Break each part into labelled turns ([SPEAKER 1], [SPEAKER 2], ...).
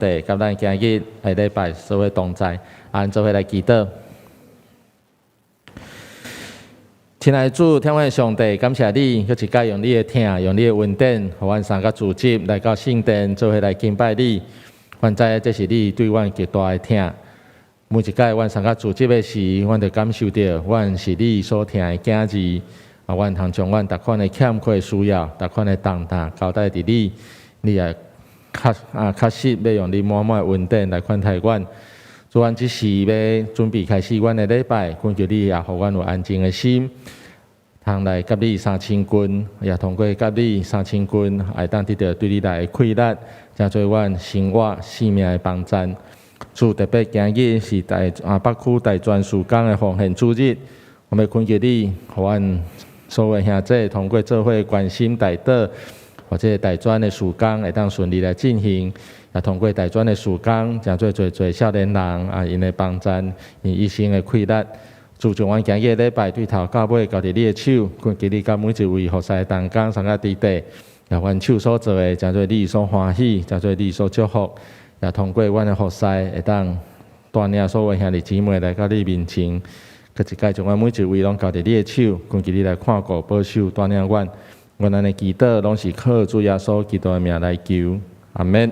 [SPEAKER 1] 帝佮咱今日的禮拜做伙同在，咱做伙來祈禱。親愛的主，疼阮的上帝，感謝你，閣一擺用你的疼，用你的恩典，予阮三個組織來到聖殿，做伙來敬拜你。阮知這是你對阮極大的疼。每一擺阮參加組織的時，阮就感受著，阮是你所疼的囝兒。啊，阮通將阮逐款的欠缺需要、逐款的重擔交代佇你，你也確啊確實欲用你滿滿的恩典來款待阮。主，阮這時欲準備開始阮的禮拜，懇求你也予阮有安靜的心，通來佮你相親近，也通過佮你相親近，會當得著對你來的氣力，成做阮生活生命的幫贊。主，特別今日是大啊北區大專事工的奉獻主日，我欲懇求你，予阮所有兄弟通過做伙關心代禱，予這个大專的事工會當順利來進行，也通過大專的事工，成做濟濟少年人啊，𪜶的幫贊，𪜶一生的氣力。主，將阮今日禮拜對頭到尾交佇你的手，懇求你佮每一位服侍同工相佮佇底，也阮手所做的，成做你所歡喜，成做你所祝福，也通過阮的服侍，會當帶領所有兄弟姊妹來到你面前。閣一擺將阮每一位攏交佇你的手，懇求你來看顧、保守、帶領阮。阮按呢祈禱，攏是靠主耶穌基督的名來求，阿們。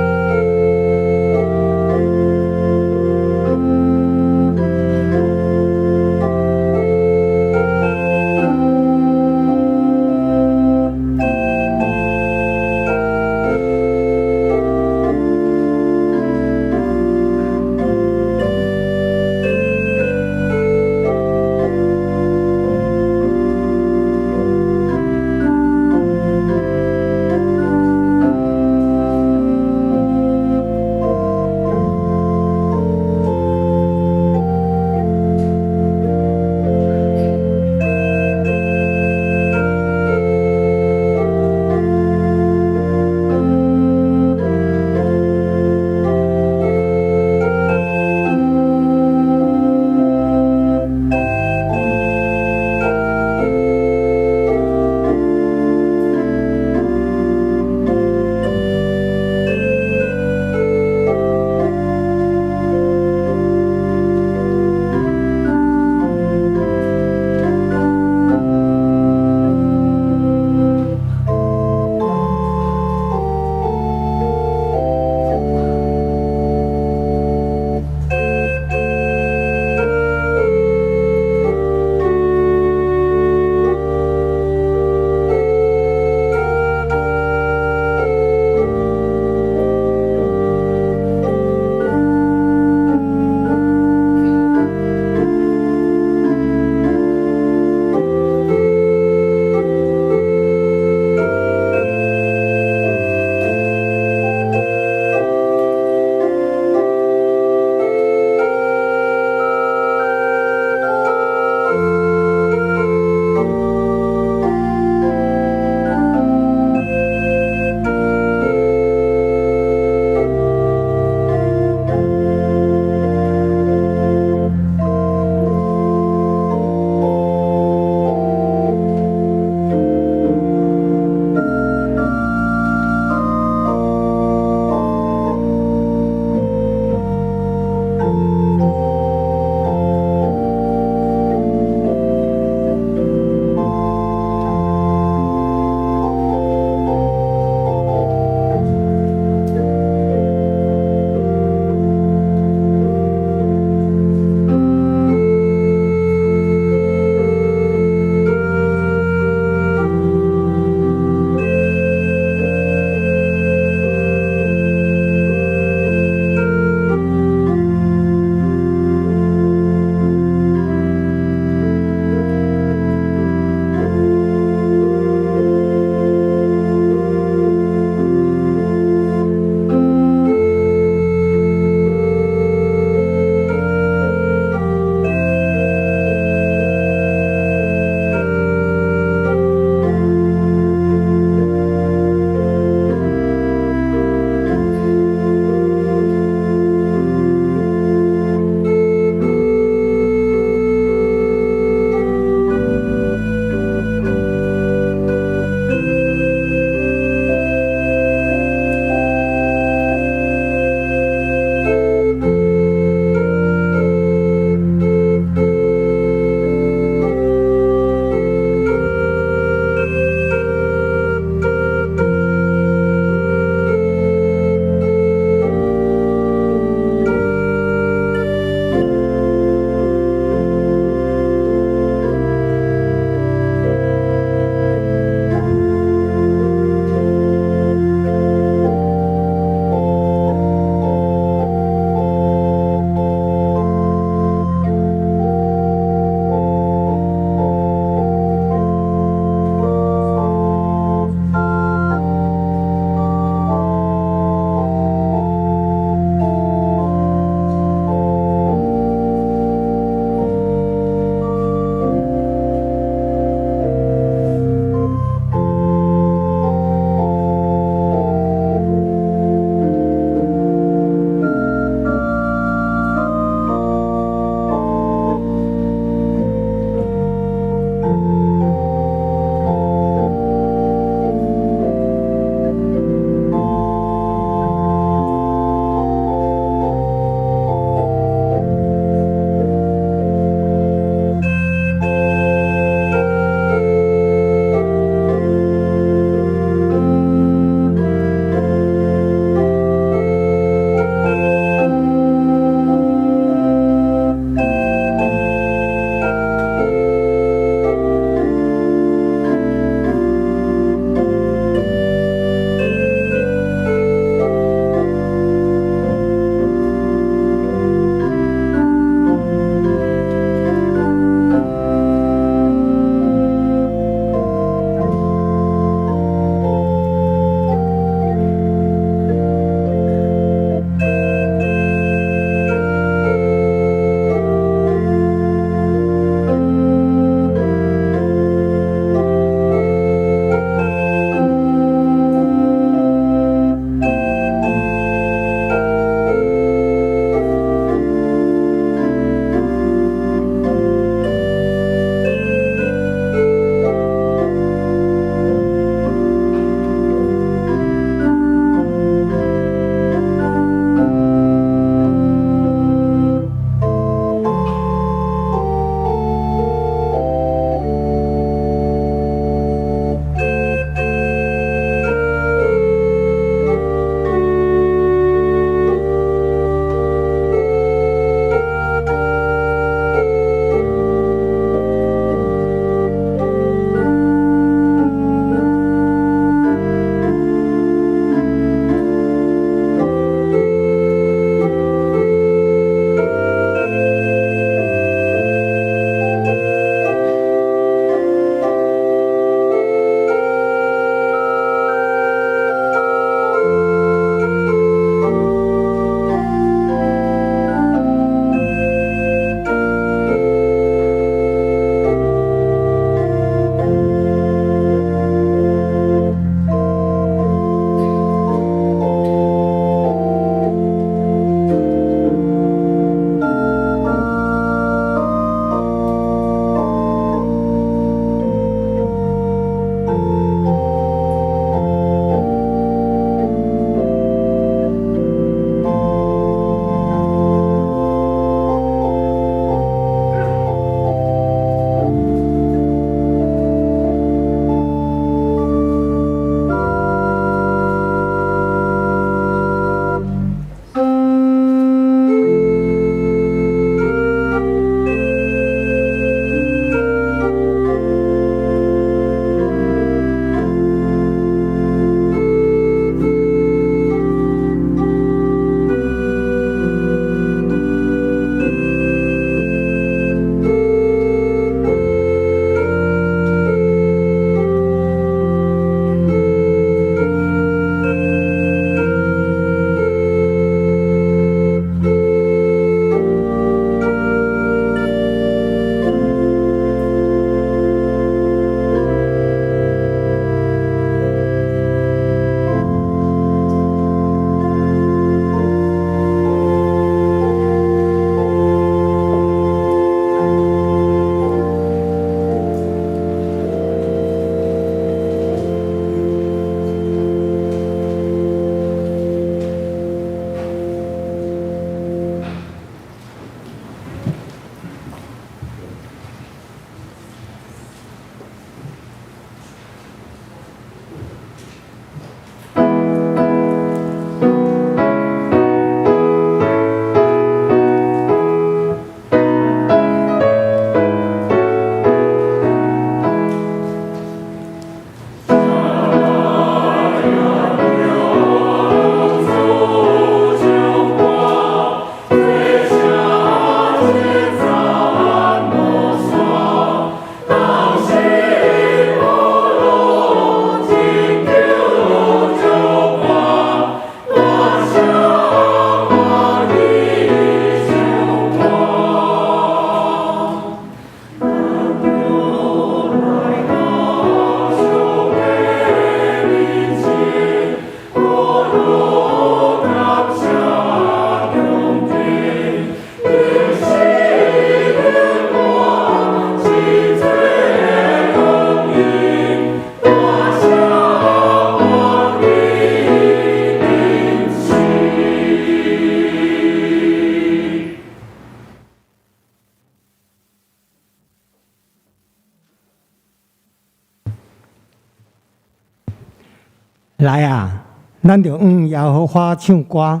[SPEAKER 2] 來啊，咱著向耶和華唱歌，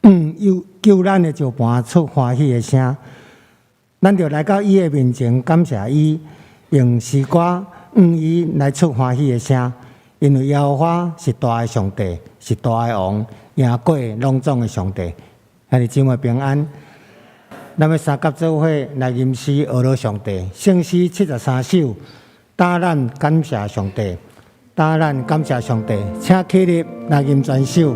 [SPEAKER 2] 向救咱的石磐出歡喜的聲。咱著來到伊的面前，感謝伊，用詩歌向伊來出歡喜的聲。因為耶和華是大的上帝，是大的王，贏過攏總的上帝。兄弟姊妹平安。咱欲相佮做伙來吟詩呵咾上帝，聖詩73首，當咱感謝上帝，當咱感謝上帝，請起立來吟全首。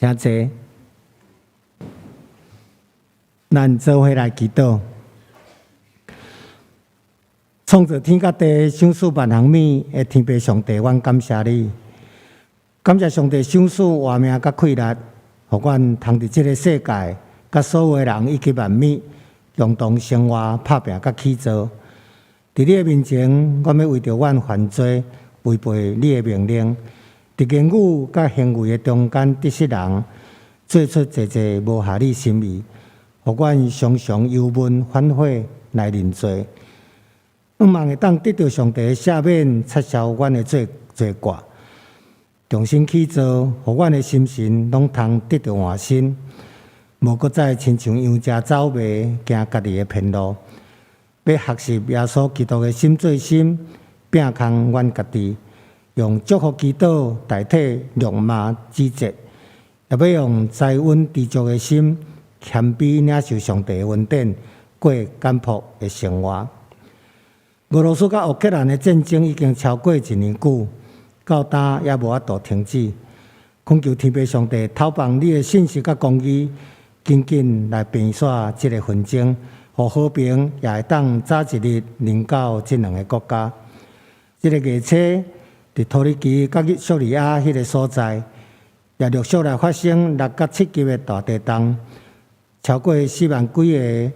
[SPEAKER 2] 請坐，咱做伙來祈禱。創造天佮地、賞賜萬項物的天父上帝，阮感謝你，感謝上帝賞賜活命佮氣力，予阮通佇這个世界，佮所有的人以及萬物共同生活、拍拚佮起造。佇你的面前，阮欲為著阮犯罪、違背你的命令，佇言語佮行為的中間得失人，做出濟濟無合你心意，予阮常常憂悶反悔來認罪。向望會當得著上帝的赦免，擦消阮的罪過，重新起造，予阮的心神攏通得著換新，無閣再親像羊隻走迷，行家己的偏路。欲學習耶穌基督的心做心，摒空阮家己，用祝福祈禱代替辱罵指責，也欲用知恩知足的心，謙卑領受上帝的恩典，過簡樸的生活。俄羅斯佮烏克蘭的戰爭已經超過一年久，到今猶無法度停止。懇求天父上帝投放你的信實佮公義，緊緊來平煞這個紛爭，予和平也會當早一日臨到這兩个國家。這个月初，佇土耳其佮敘利亞彼个所在，也陸續來發生6佮7級的大地動，超過4萬幾个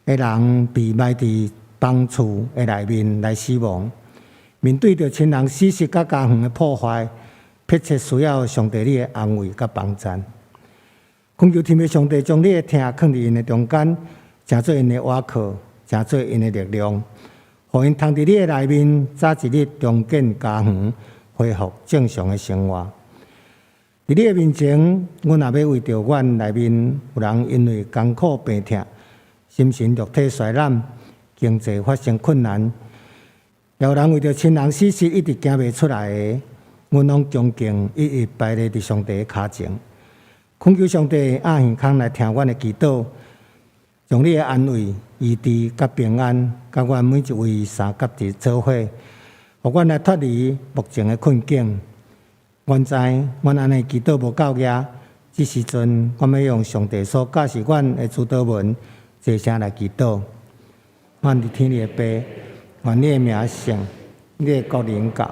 [SPEAKER 2] 的人被埋佇崩厝的內面來死亡。面對著親人死失佮家園的破壞，迫切需要上帝你的安慰佮幫贊。懇求天父上帝將你的疼囥佇𪜶的中間，成做𪜶的倚靠，成做𪜶的力量，予𪜶通佇你的內面早一日重建家園，恢復正常的生活。佇你的面前，阮也欲為著阮內面有人因為艱苦病痛、心神肉體衰懶、經濟發生困難，也有人為著親人死失一直行袂出來的，阮攏恭敬一一擺列佇上帝的跤前，懇求上帝掩耳孔來聽阮的祈禱，將你的安慰、醫治佮平安，佮阮每一位三甲一做伙，予阮來脫離目前的困境。阮知阮按呢祈禱無夠額，這時陣阮欲用上帝所教示阮的主禱文，齊聲來祈禱。阮佇天裡的父，願你的名聖，你的國臨到，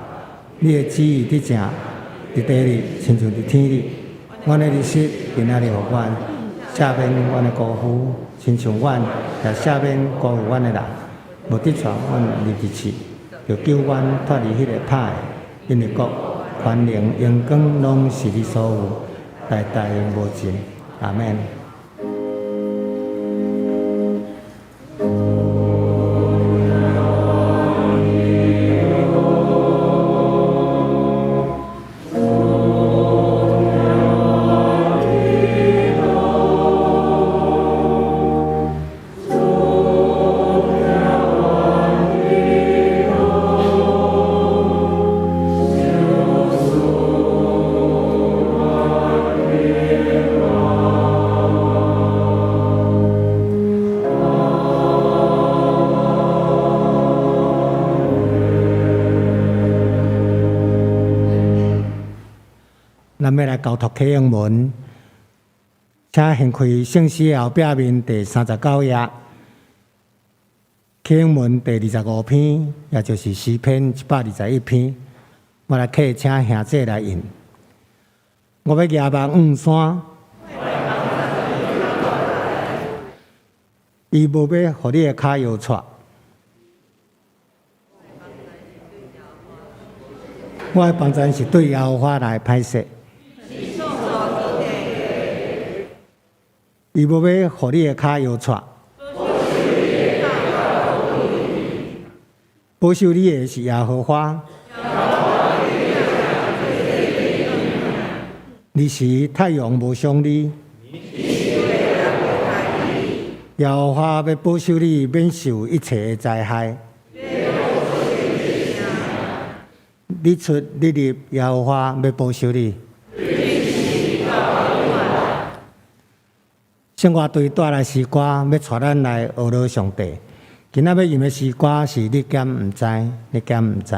[SPEAKER 2] 你的旨意得成，佇地裡親像佇天裡。阮的日食今仔日予阮，赦免阮的辜負，親像阮也赦免辜負阮的人。毋得帶阮入去試，著救阮脫離彼个歹的，因為國、權能、榮光攏是你所有，代代無盡。阿們。咱欲來交託啟應文，請掀開聖詩的後壁面第39頁，啟應文第25篇，也就是詩篇121篇。我來客請兄姐來引。我欲舉目向山，伊無欲予你的跤搖掣。我的幫贊是對耶和華來，歹勢。伊無欲予你的跤搖掣，保守你的是耶和華。日時太陽無傷你，耶和華欲保守你免受一切的災害。日出日入，耶和華欲保守你。聖樂隊帶來詩歌，欲帶咱來學樂上帝。今仔欲吟的詩歌是你敢毋知？你敢毋知？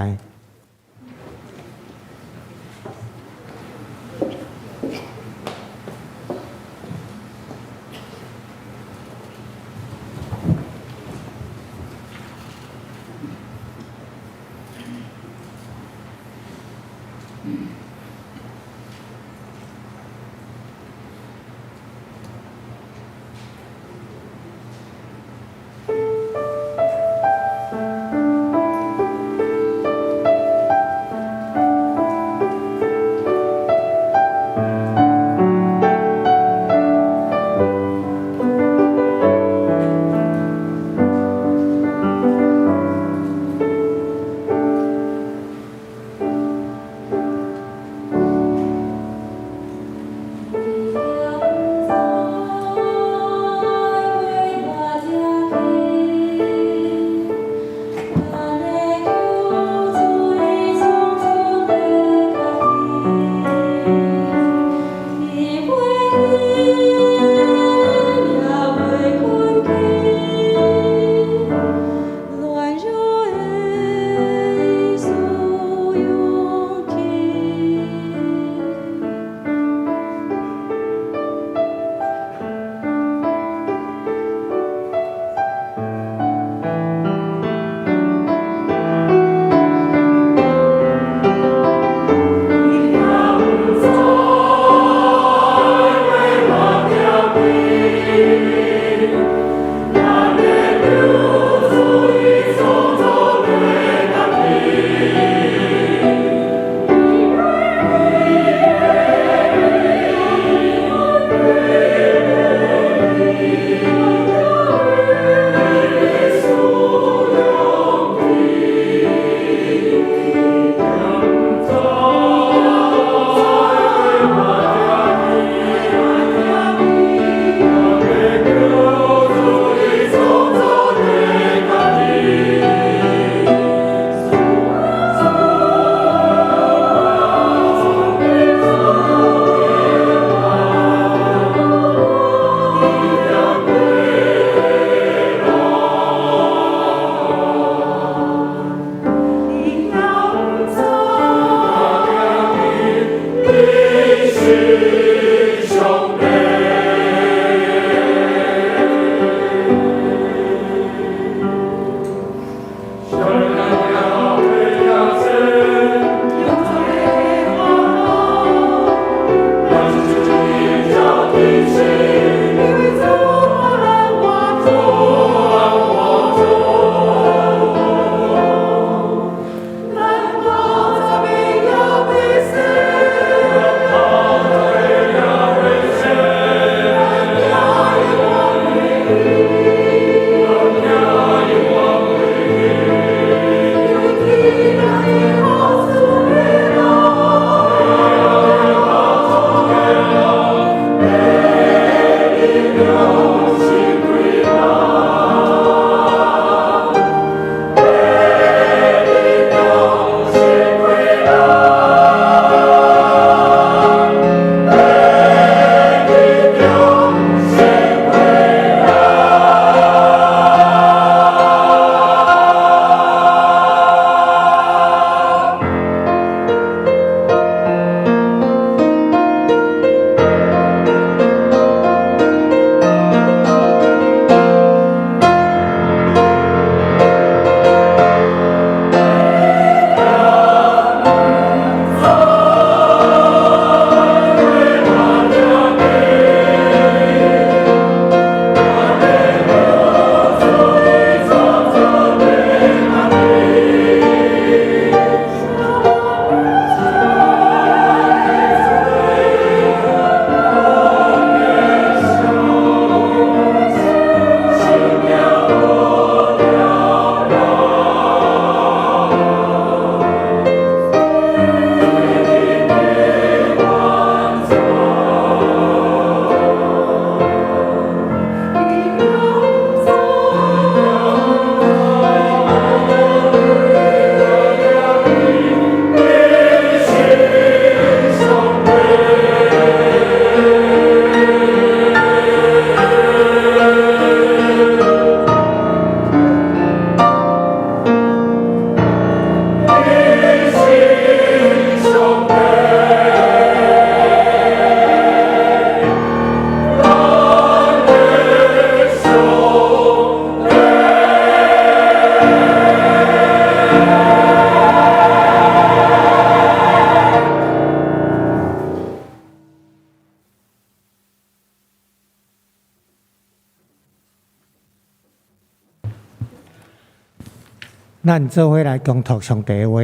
[SPEAKER 2] 咱做伙來共讀上帝的話，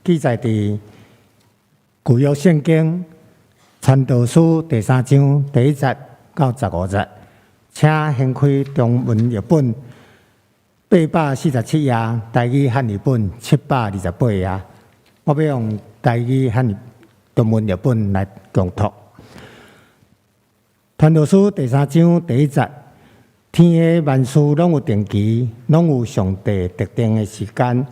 [SPEAKER 2] 記載佇舊約聖經傳道書第三章第一節到十五節，請掀開中文譯本847頁，台語漢譯本728頁。我欲用台語漢譯中文譯本來共讀。傳道書第三章第一節。天下萬事攏有定期，攏有上帝特定的時間。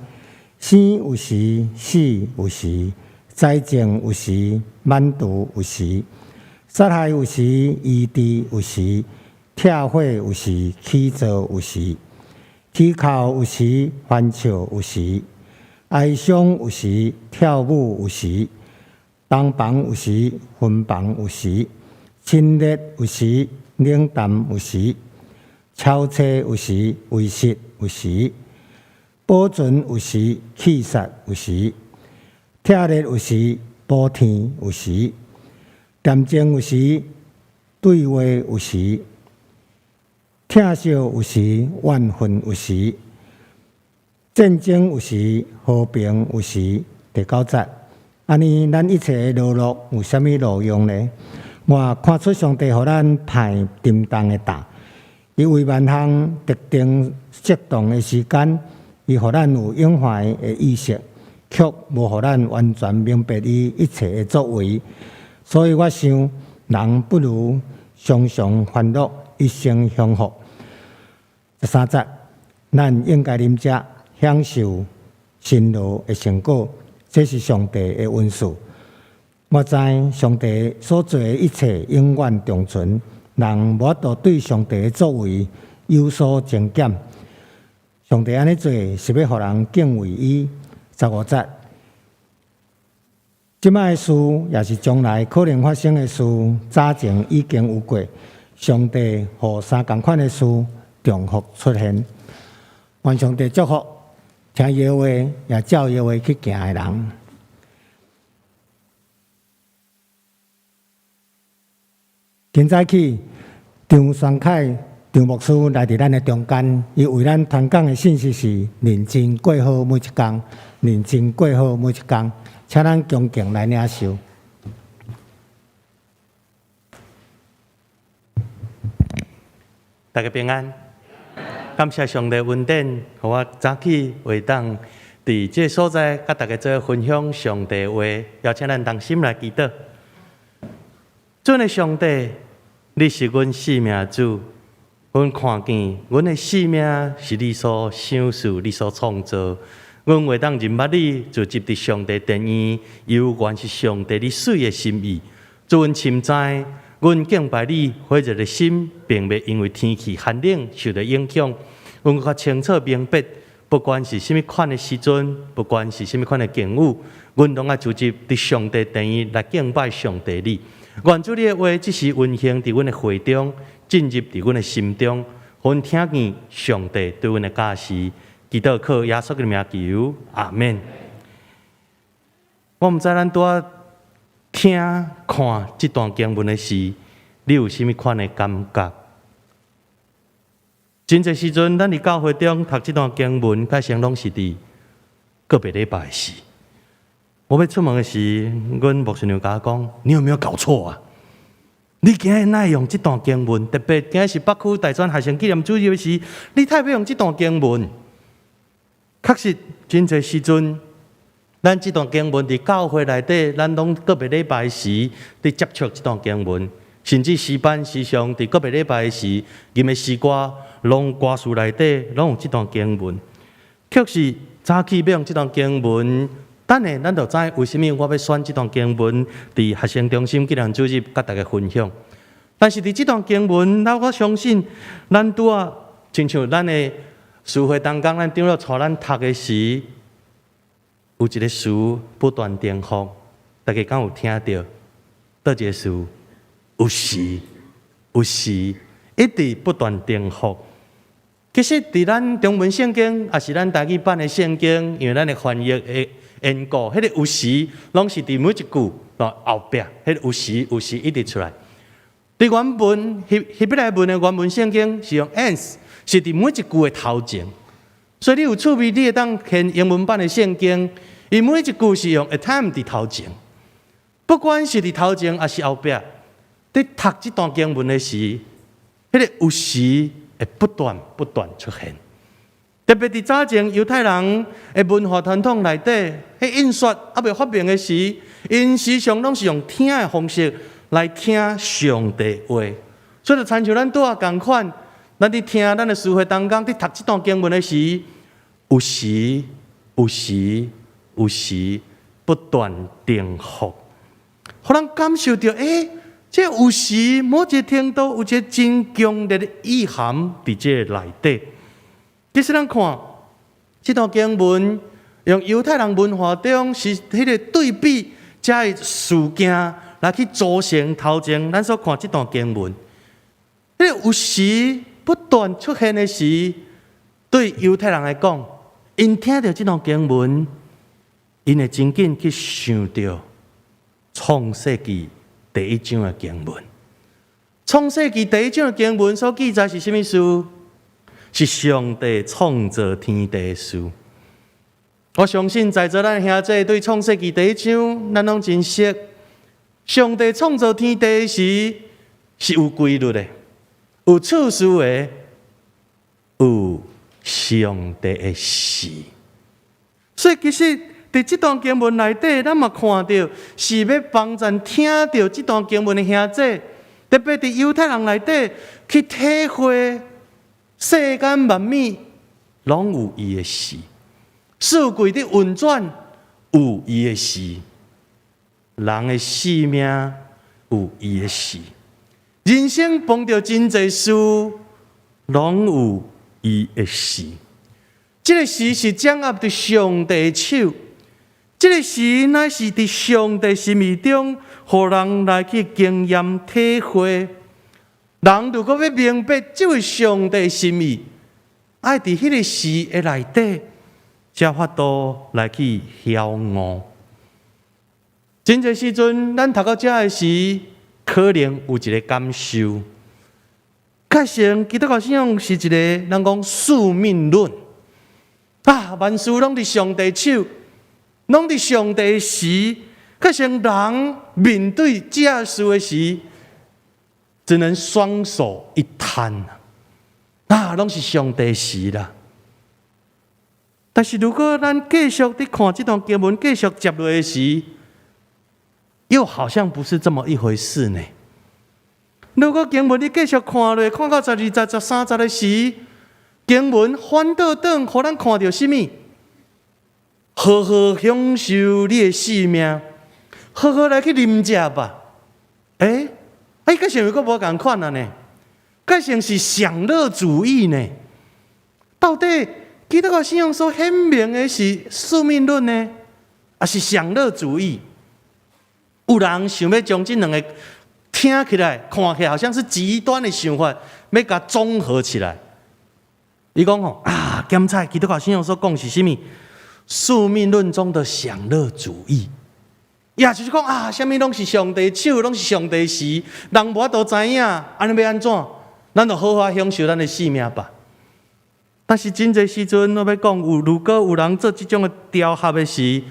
[SPEAKER 2] 生有時，死有時；栽種有時，挽除有時；殺害有時，醫治有時；拆毀有時，起造有時；啼哭有時，歡笑有時；哀傷有時，跳舞有時；洞房有時，分房有時；親熱有時，冷淡有時。抄冊有時，遺失有時；保存有時，棄殺有時；拆裂有時，補天有時；恬靜有時，對話有時；疼惜有時，怨恨有時；戰爭有時，和平有時。第九節，按呢，咱一切的勞碌有啥物路用呢？我看出上帝予咱排沉重的擔。伊為萬項特定適當的時間，伊予咱有永恆的意識，卻無予咱完全明白伊一切的作為。所以我想，人不如常常歡樂，一生享福。十三節，咱應該啉食，享受辛勞的成果，這是上帝的恩賜。我知上帝所做的一切永遠長存。人無法度對上帝的作為有所增減。上帝按呢做，是欲予人敬畏伊。十五節，這擺的事，也是將來可能發生的事，早前已經有過。上帝予三仝款的事重複出現。願上帝祝福聽伊的話，也照伊的話去行的人。今早起，張宣凱張牧師來佇咱的中間，伊為咱傳講的信息是認真過好每一工，認真過好每一工，請咱恭敬來領受。
[SPEAKER 3] 大家平安，感謝上帝恩典，予我早起會當佇這个所在，佮大家做分享上帝話，邀請咱同心來祈禱。尊的上帝，你是阮生命主，阮看見阮的生命是你所賞賜、你所創造。阮會當認捌你，就入佇上帝殿院，猶原是上帝你媠的心意。主，阮深知，阮敬拜你火熱的心，並袂因為天氣寒冷受著影響。阮較清楚明白，不管是啥物款的時陣，不管是啥物款的境遇，阮攏愛聚集佇上帝殿院來敬拜上帝你。願主你的話，這時運行佇阮的會中，進入佇阮的心中，予阮聽見上帝對阮的教示。祈禱靠耶穌的名求，阿們。我毋知咱拄仔聽看這段經文的時，你有啥物款的感覺？真濟時陣，咱佇教會中讀這段經文，較常攏是佇個別禮拜的時。我欲出門的時，阮牧師娘共我講：你有沒有搞錯啊？你今日哪會用這段經文？特別今日是北區大專學生紀念主日的時，你太欲用這段經文？確實，真濟時陣，咱這段經文佇教會內底，咱攏個別禮拜時佇接觸這段經文，甚至詩班時常佇個別禮拜時吟的詩歌，攏歌詞內底攏有這段經文。卻是早起欲用這段經文，等下咱就知為啥物我欲選這段經文佇學生中心紀念主日佮大家分享。但是佇這段經文，咱我相信，咱拄仔親像咱的詩會當中，咱長老帶咱讀的時，有一個詞不斷重複，大家敢有聽著？佗一個詞？有時，有時，一直不斷重複。其實，佇咱中文聖經，抑是咱台語版的聖經，因為咱的翻譯的緣故，彼個有時攏是佇每一句後壁，彼個有時有時一直出來。佇原文希伯來文的原文聖經是用 ens，是佇每一句的頭前。所以你有趣味，你會當掀英文版的聖經，伊每一句是用 a time 佇頭前。不管是佇頭前抑是後壁，佇讀這段經文的時，彼個有時會不斷不斷出現。特別佇早前猶太人的文化傳統內底，彼印刷猶未發明的時，𪜶時常攏是用聽的方式來聽上帝話。所以就親像咱拄仔仝款，咱佇聽咱的詩會當中，佇讀這段經文的時，有時有時有時不斷重複，予咱感受著，欸，這有時某一個程度有一個真強烈的意涵佇這個內底。其實咱看這段經文，用猶太人文化中是彼個對比，這個事件來去組成頭前咱所看這段經文。彼個有時不斷出現的時，對猶太人來講，𪜶聽著這段經文，𪜶會真緊去想著創世記第一章的經文。創世記第一章的經文所記載是啥物事？是上帝創造天地的事。我相信在座咱兄弟對創世記第一章，咱攏真熟。上帝創造天地時是有規律的，有次序的，有上帝的時。所以其實佇這段經文內底，咱嘛看著是欲幫助聽著這段經文的兄弟，特別佇猶太人內底去體會世間萬物攏有伊的時，四季佇運轉有伊的時，人的生命有伊的時，人生碰著真濟事，攏有伊的時。這個時是掌握佇上帝手，這个時乃是佇上帝心意中，予人來去經驗體會。人如果欲明白這位上帝心意，愛佇彼个時的內底，才法度來去曉悟。真濟時陣，咱讀到遮的時，可能有一个感受。確實，基督教信仰是一个咱講宿命論啊，萬事攏佇上帝手，攏佇上帝時。確實，人面對這事的時，只能雙手一攤啊，攏是上帝時啦。但是，如果咱繼續佇看這段經文，繼續接落的時，又好像不是這麼一回事呢。如果經文你繼續看落，看到12節、13節的時，經文反倒轉，予咱看著啥物？好好享受你的性命，好好來去啉食吧。欸，欸，閣像閣無仝款啊呢？閣像是享樂主義呢？到底基督教信仰所顯明的是宿命論呢，抑是享樂主義？有人想欲將這兩个聽起來、看起來好像是極端的想法，欲共綜合起來。伊講吼啊，檢查基督教信仰所講是啥物？宿命論中的享樂主義，也就是講啊，啥物攏是上帝手，攏是上帝時，人無法度知影，按呢欲按怎？咱就好好享受咱的性命吧。但是真濟時陣，我欲講有，如果有人做這種的調合的時，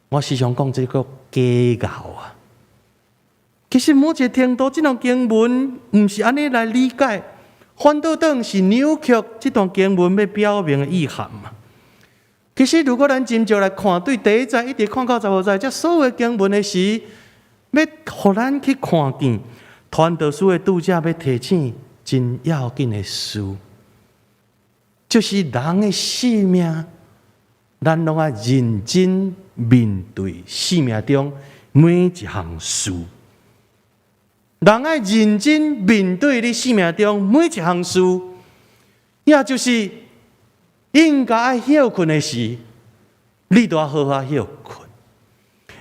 [SPEAKER 3] 我時常講這個假𠢕啊。其實某一個程度，這段經文毋是按呢來理解，反倒轉是扭曲這段經文欲表明的意涵嘛。其實，如果咱真正來看，對第一節一直看到15節，這所有經文的時，欲予咱去看見傳道書的著者欲提醒真要緊的事，就是人的性命，咱攏愛認真面對生命中每一項事。人愛認真面對你生命中每一項事，也就是應該愛歇睏的時，你都愛好好歇睏；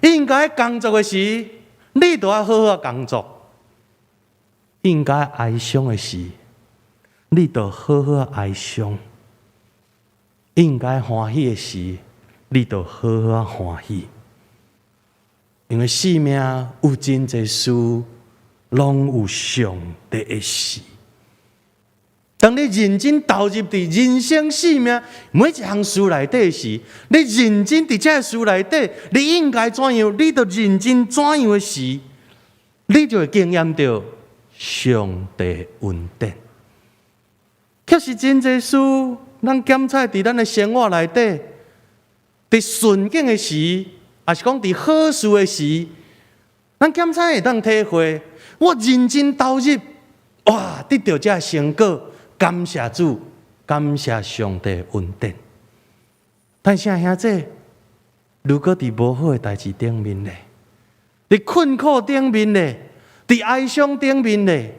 [SPEAKER 3] 應該愛工作的時，你都愛好好工作；應該哀傷的時，你都好好哀傷；應該歡喜的時，你都好好歡喜。因為生命有真濟事，攏有上帝的時。當你認真投入佇人生生命每一項事內底時，你認真佇這个事內底，你應該怎樣，你就認真怎樣的時，你就會經驗著上帝恩典。確實真濟事，咱檢查佇咱的生活內底，佇順境的時，抑是講佇好事的時，咱檢查會當體會，我認真投入，哇，得著這个成果。感謝主，感謝上帝恩典。但是兄弟，如果佇無好的代誌頂面咧，佇困苦頂面咧，佇哀傷頂面咧，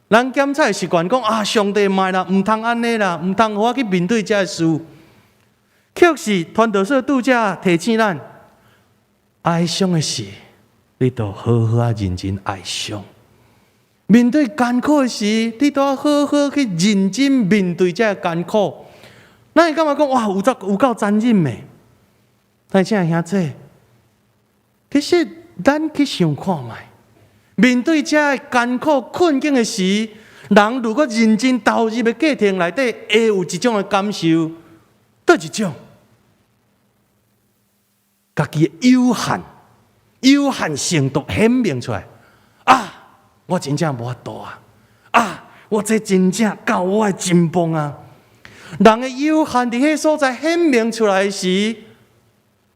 [SPEAKER 3] 人檢查習慣講啊，上帝莫啦，毋通按呢啦，毋通予我去面對這个事。卻是傳道書著者提醒咱，哀傷的時，你著好好仔認真哀傷。面對艱苦的時，你都要好好去認真面對這个艱苦。咱會感覺講哇，有夠有夠殘忍的。但是兄弟，其實咱去想看覓，面對這个艱苦困境的時，人如果認真投入的過程內底，會有一種的感受，佗一種？家己的有限、有限程度顯明出來啊！我真正無法度啊！啊！我這真正夠我的肩膀啊！人的有限佇彼所在顯明出來時，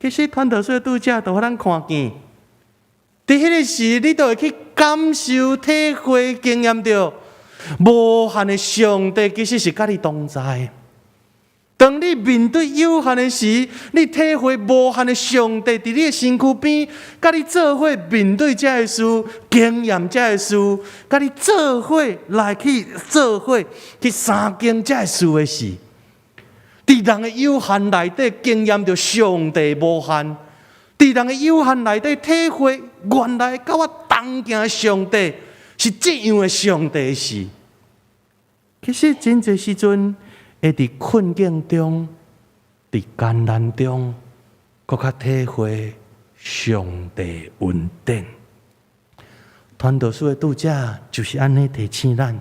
[SPEAKER 3] 其實傳道書著者就予咱看見，佇彼个時，你就會去感受、體會、經驗著無限的上帝其實是佮你同在。當你面對有限的時，你體會無限的上帝佇你的身軀邊，佮你做伙面對這个事，經驗這个事，佮你做伙來去做伙去相經這个事的時，佇人的有限內底經驗著上帝無限，佇人的有限內底體會，原來佮我同行的上帝是這樣的上帝時，其實真濟時陣會佇困境中、佇艱難中，閣較體會上帝恩典。傳道書的著者就是按呢提醒咱：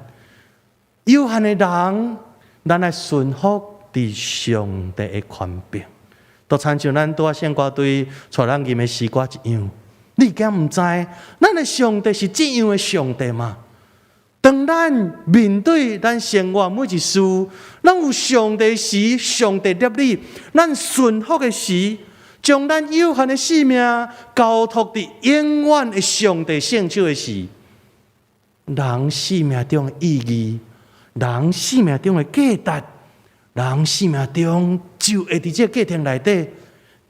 [SPEAKER 3] 有限的人，咱愛順服佇上帝的權柄。就親像咱拄仔聖歌隊帶咱吟的詩歌一樣，你敢毋知咱的上帝是這樣的上帝嗎？當咱面對咱生活每一事，咱有上帝時，上帝立你，咱順服的時，將咱有限的性命交託佇永遠的上帝聖手的時，人生命中的意義，人生命中的價值，人生命中就會佇這個過程內底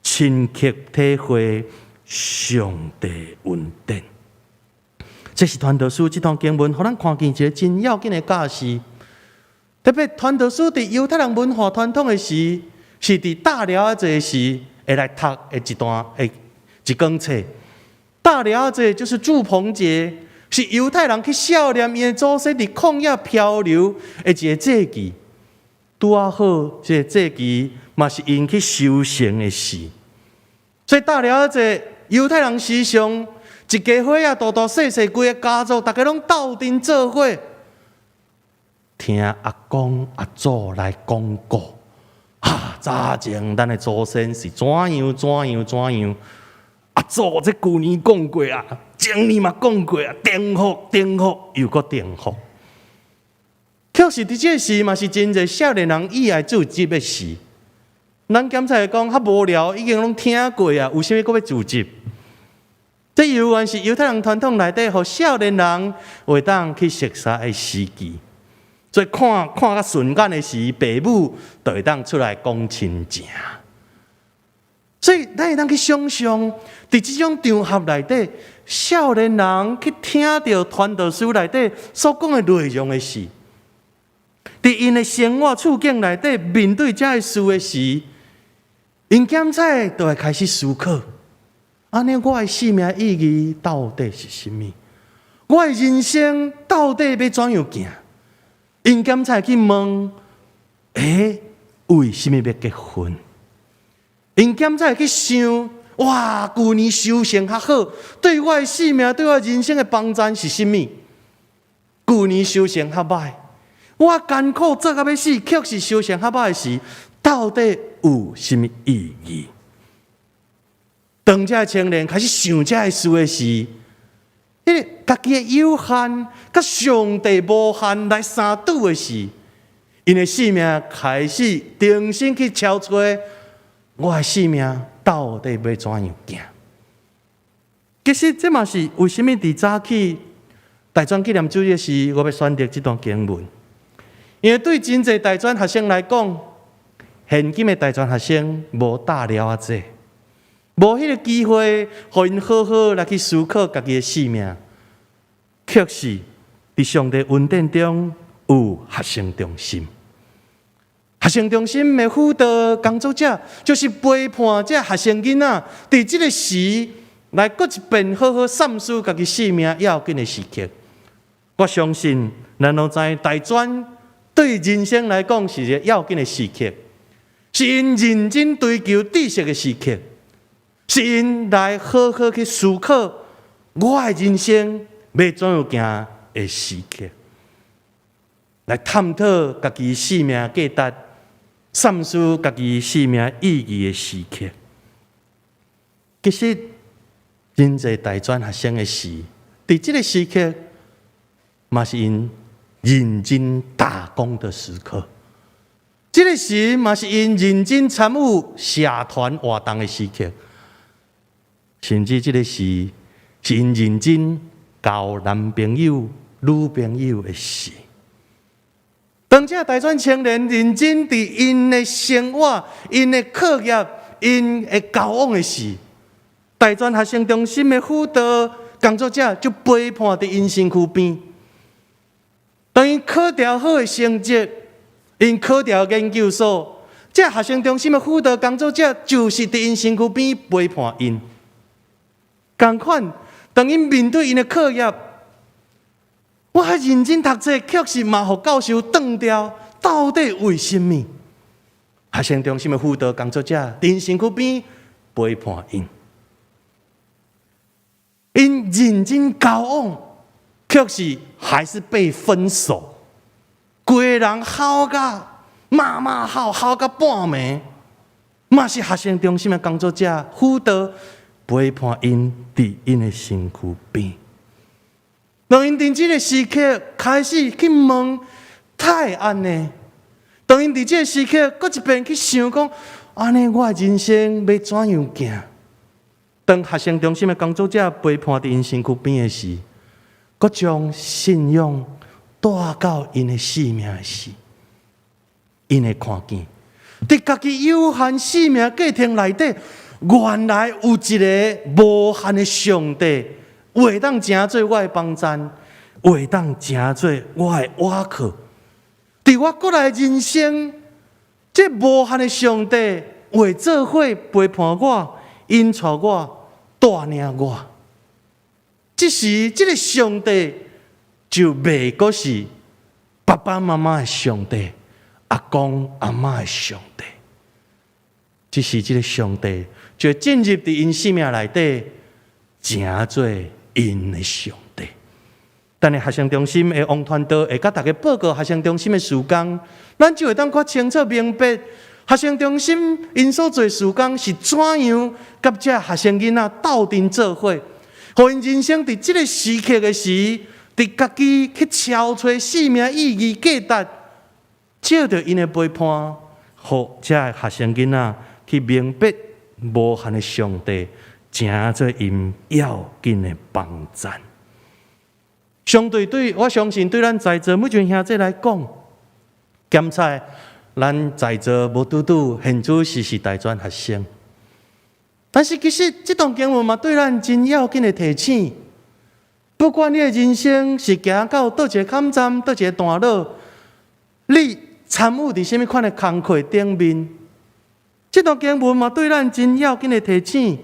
[SPEAKER 3] 深刻體會上帝恩典。這是傳道書這段經文，予咱看見一個真要緊的教示。特別傳道書佇猶太人文化傳統的時，是佇大寮仔節時會來讀的一段的一卷冊。大寮仔節就是住棚節，是猶太人去數念𪜶的祖先佇曠野漂流的一個節期。拄仔好，這個節期嘛是𪜶去收成的時。所以大寮仔節，猶太人時常一家伙仔，大大細細規個家族，逐家攏鬥陣做伙，聽阿公阿祖來講故。哈，早前咱的祖先是怎樣怎樣怎樣。阿祖這舊年講過啊，前年嘛講過啊，重複重複又閣重複。確實佇這個時嘛是真濟少年人意愛自執的時。咱檢查講較無聊，已經攏聽過啊，有啥物閣欲自習？這猶原是猶太人傳統內底，予少年人會當去熟悉的時機。所以看看較順眼的時，爸母就會當出來講親情。所以咱會當去想像，佇這種場合內底，少年人去聽著傳道書內底所講的內容的時，佇𪜶的生活處境內底面對這个事的時，𪜶檢查就會開始思考：按呢，我的生命意義到底是啥物？我的人生到底欲怎樣行？𪜶檢查去問：欸，為啥物欲結婚？𪜶檢查去想：哇，舊年收成較好，對我的生命、對我人生的幫助是啥物？舊年收成較䆀，我艱苦做甲欲死，卻是收成較䆀時，到底有啥物意義？當這个青年開始想這个事的時，彼個家己的有限，佮上帝無限來相拄的時，𪜶的生命開始重新去敲揣，我的生命到底欲怎樣行？其實這嘛是為啥物佇早起大專紀念主日時，我欲選擇這段經文。因為對真濟大專學生來講，現今的大專學生無大寮仔節，無彼個機會，予𪜶好好來去思考家己的生命。確實，佇上帝恩典中有學生中心。學生中心的輔導工作者，就是陪伴這學生囡仔，佇這個時來閣一遍好好審視家己生命要緊的時刻。我相信，咱攏知大專對人生來講是一個要緊的時刻，是𪜶認真追求知識的時刻，是𪜶來好好去思考我的人生欲怎樣行的時刻，來探討家己生命價值、審視家己生命意義的時刻。其實，真濟大專學生的時，佇這個時刻，嘛是𪜶認真打工的時刻。這個時嘛是𪜶認真參與社團活動的時刻，甚至這個時是𪜶認真交男朋友、女朋友的時。當這大專青年認真佇𪜶的生活、𪜶的課業、𪜶的交往的時，大專學生中心的輔導工作者就陪伴佇𪜶身軀邊。當𪜶考著好的成績，𪜶考著研究所，這學生中心的輔導工作者就是佇𪜶身軀邊陪伴𪜶。仝款，當𪜶面對𪜶的課業，我較認真讀冊，卻是嘛予教授斷掉，到底為什麼？學生中心的輔導工作者佇𪜶身軀邊陪伴𪜶，𪜶認真交往，卻是還是被分手。規个人哭甲罵罵哭，哭甲半暝，嘛是學生中心的工作者輔導陪伴𪜶佇𪜶的身軀邊。當𪜶佇這个時刻開始去問，哪會按呢？當𪜶佇這个時刻，閣一遍去想講，按呢我的人生欲怎樣行？當學生中心的工作者陪伴佇𪜶身軀邊的時，閣將信仰帶到𪜶的生命的時，𪜶會看見，佇家己有限生命過程內底，原來有一个無限的上帝，會當成做我的幫贊，會當成做我的倚靠。佇我過來人生，這無限的上帝會做伙陪伴我，引帶我，帶領我。這時，這个上帝就袂閣是爸爸媽媽的上帝，阿公阿嬤的上帝。這時，這个上帝就會進入佇𪜶生命內底，成做𪜶的上帝。等下學生中心的王傳道會佮大家報告學生中心的事工，咱就會當較清楚明白學生中心𪜶所做事工是怎樣，佮這學生囡仔鬥陣做伙，予𪜶人生佇這个時刻的時，佇家己去撨揣生命意義價值，藉著𪜶的陪伴，予這學生囡仔去明白無限的上帝，成做𪜶要緊的幫贊。相對對，我相信對咱在座每一位兄弟來講，檢查咱在座無拄拄現主時是大專學生，但是其實這段經文嘛對咱真要緊的提醒。不管你的人生是行到佗一個坎站，佗一個段落，你參與佇啥物款的工課頂面，這段經文嘛對咱真要緊的提醒。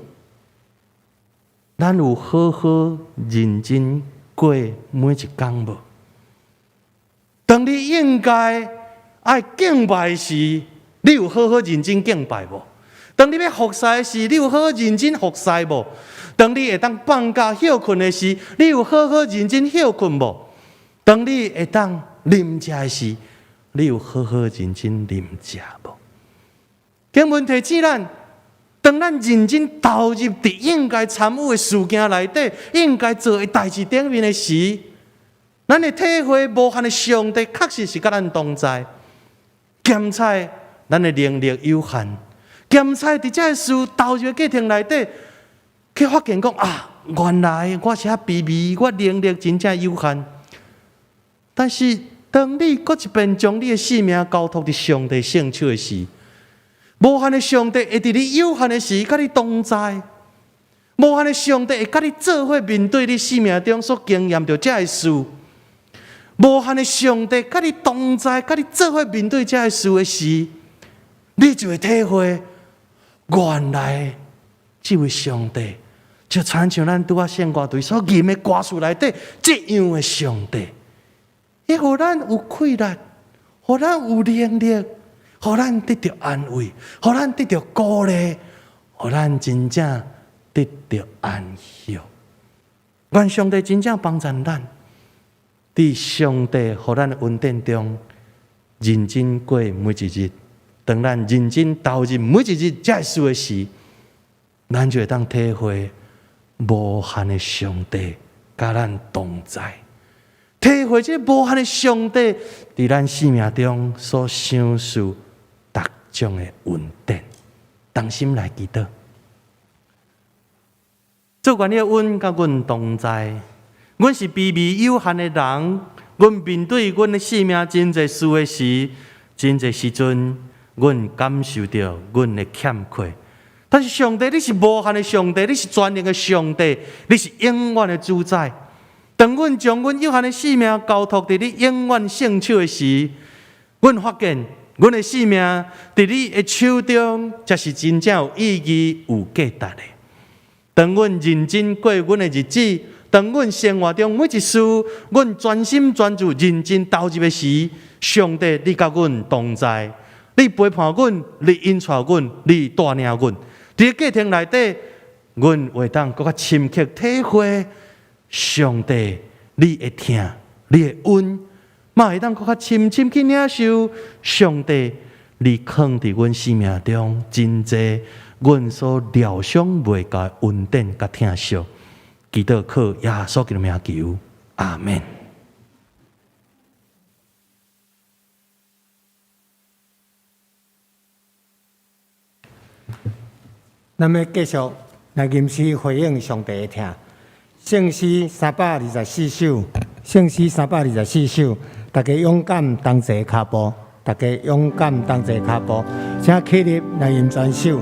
[SPEAKER 3] 咱有好好認真過每一工無？當你應該愛敬拜時，你有好好認真敬拜無？當你欲服侍時，你有好好認真服侍無？當你會當放假歇睏的時，你有好好認真歇睏無？當你會當啉食的時，你有好好認真啉食無？經文提醒咱，當咱認真投入佇應該參與的事件內底，應該做的代誌頂面的時，咱會體會無限的上帝確實是佮咱同在。檢查咱的能力有限，檢查佇這个事投入的過程內底，去發現講啊，原來我是較卑微，我能力真正有限。但是當你閣一遍將你的生命交託佇上帝聖手的時，無限的上帝會佇你有限的時，佮你同在；無限的上帝會佮你做伙面對你生命中所經驗著這个事。無限的上帝佮你同在，佮你做伙面對這个事的時，你就會體會，原來這位上帝就親像咱拄仔聖歌隊所吟的歌詞內底這樣的上帝，伊予咱有氣力，予咱有能力，予咱得著安慰，予咱得著鼓勵，予咱真正得著安息。願上帝真正幫助咱，佇上帝予咱的恩典中，認真過每一日。當咱認真投入每一日這个事的時，咱就會當體會無限的上帝佮咱同在，體會這無限的上帝佇咱生命中所賞賜逐種的恩典。同心來祈禱，主，願你的恩佮阮同在。阮是卑微有限的人，阮面對阮的生命真濟事的時，真濟時陣，阮感受著阮的欠缺。但是上帝，你是無限的上帝，你是全能的上帝，你是永遠的主宰。當阮將阮有限的生命交託佇你永遠聖手的時，阮發現阮的生命佇你的手中，才是真正有意義、有價值的。當阮認真過阮的日子，當阮生活中每一事，阮專心專注、認真投入的時，上帝你佮阮同在，你陪伴阮，你引帶阮，你帶領阮。佇過程內底，阮會當閣較深刻體會上帝你的疼，你的恩，嘛會當閣較深深去領受上帝你囥佇阮生命中真濟阮所料想袂到的恩典佮疼惜。祈禱靠耶穌基督名求，阿門。
[SPEAKER 2] 咱欲繼續來吟詩回應上帝的疼。聖詩324首，聖詩324首，大家勇敢同齊跤步，大家勇敢同齊跤步，請起立來吟全首。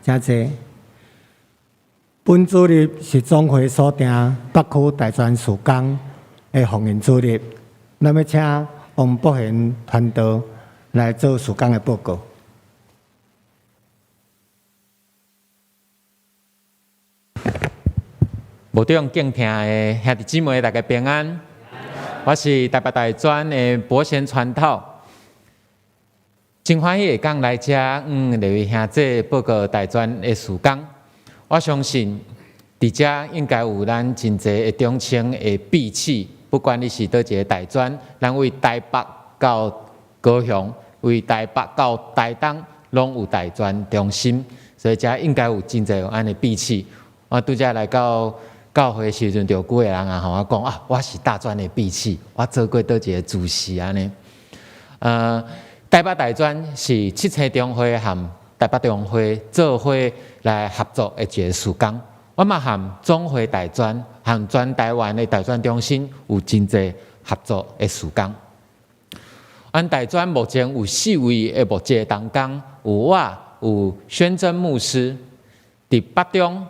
[SPEAKER 2] 請坐。本主日是總會所訂北區大專事工的奉獻主日，咱欲請王博賢傳道來做事工的報告。
[SPEAKER 4] 牧長敬聽的兄弟姊妹，大家平安。我是台北大專的博賢傳道，真歡喜會當來遮，來為兄弟報告大專的事工。我相信佇遮應該有咱真濟的中青的志氣，不管你是佗一个大專，咱為台北到高雄，為台北到台東，攏有大專中心，所以遮應該有真濟按呢志氣。我拄才來到教會時陣，就有幾个人啊，予我講啊，我是大專的志氣，我做過佗一个主席按呢。台北大專是七星中會和台北中會做伙來合作的一个事工。我嘛和總會大專和全台灣的大專中心有真濟合作的事工。阮大專目前有四位的牧者同工，有我，有宣真牧師，佇北中。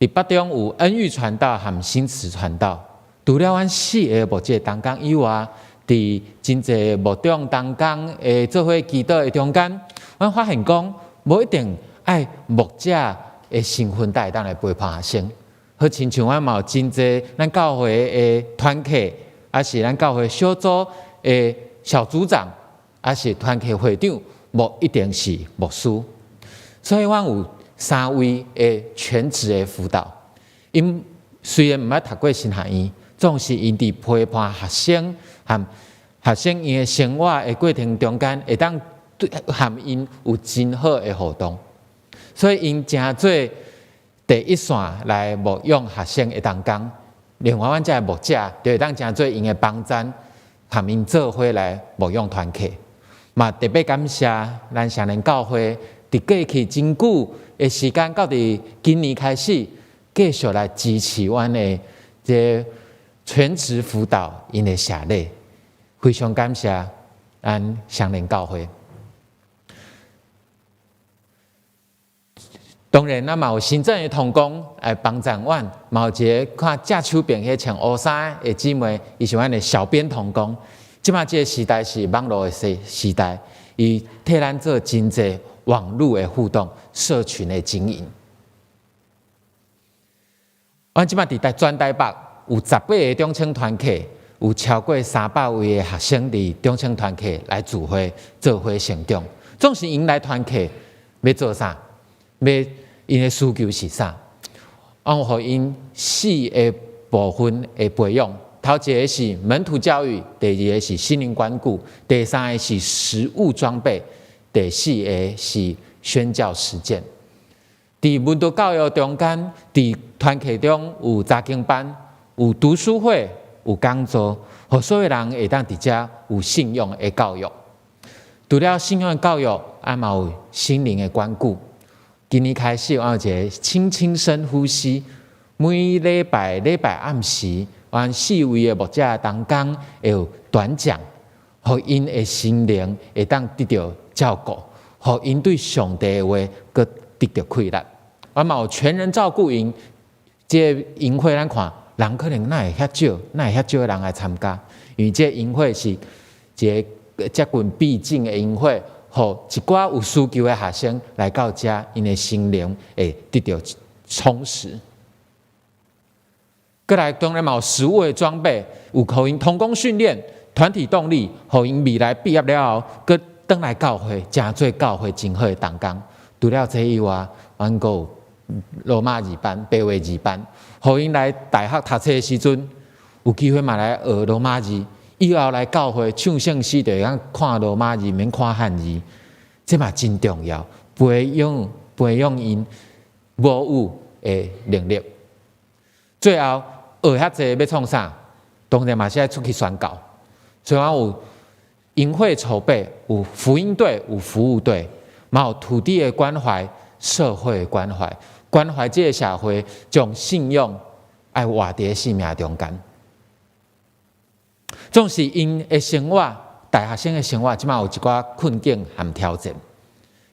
[SPEAKER 4] 佇北中有恩玉傳道和新慈傳道，除了阮四个牧者同工以外，佇真濟牧長同工的做伙祈禱的中間，阮發現講，無一定愛牧者的身份才會當來陪伴學生，好親像阮嘛有真濟咱教會的團契，抑是咱教會小組的小組長，抑是團契會長，無一定是牧師，所以阮有三位的全職的輔導，𪜶雖然毋捌讀過神學院，總是𪜶佇陪伴學生和學生𪜶的生活的過程中間，會當對和𪜶有真好的互動，所以𪜶成做第一線來牧養學生的同工。另外，阮遮的牧者就會當成做𪜶的幫贊，和𪜶做伙來牧養團契。嘛特別感謝咱雙連教會，佇過去真久的時間，到佇今年開始，繼續來支持阮的這全職輔導𪜶的設立，非常感謝咱雙連教會。當然，咱嘛有行政的同工來幫贊阮，嘛有一个看正手邊彼穿烏衫的姊妹，伊是阮的小編同工。這馬這个時代是網路的時代，伊替咱做真濟網路的互動、社群的經營。阮這馬佇台全台北有18个中青團契，有超過300位的學生佇中青團契來聚會、做伙成長。總是𪜶來團契欲做啥？欲𪜶的需求是啥？阮有予𪜶四个部分的培養。頭一个是門徒教育，第二个是心靈關顧，第三个是實務裝備，第四个是宣教實踐。佇門徒教育中間，佇團契中有查經班，有讀書會，有講座，予所有人會當佇遮有信仰的教育。除了信仰的教育，啊嘛有心靈的關顧。今年開始，我有一个輕輕深呼吸，每禮拜禮拜暗時，阮四位的牧者同工會有短講，予𪜶的心靈會當得著照顧，予𪜶對上帝的話閣得著氣力。阮嘛有全人照顧營，這个營會咱看人可能哪會遐少，哪會遐少人來參加？因為這个營會是一个接近避靜的營會，予一寡有需求的學生來到遮，𪜶的心靈會得著充實。閣來當然嘛有實務的裝備，有予𪜶同工訓練、團體動力，予𪜶未來畢業了後，閣轉來教會，成做教會真好的同工。除了這以外，阮閣有羅馬字班、白話字班，予𪜶來大學讀冊的時陣，有機會嘛來學羅馬字。以後來教會唱聖詩，就會當看羅馬字，免看漢字，這嘛真重要，培養培養𪜶母語的能力。最後學遐濟欲創啥？當然嘛是愛出去宣教。所以阮有營會籌備，有福音隊，有服務隊，嘛有土地的關懷、社會的關懷，關懷這个社會，將信仰愛活佇生命中間。總是𪜶的生活，大學生的生活，這馬有一寡困境和挑戰。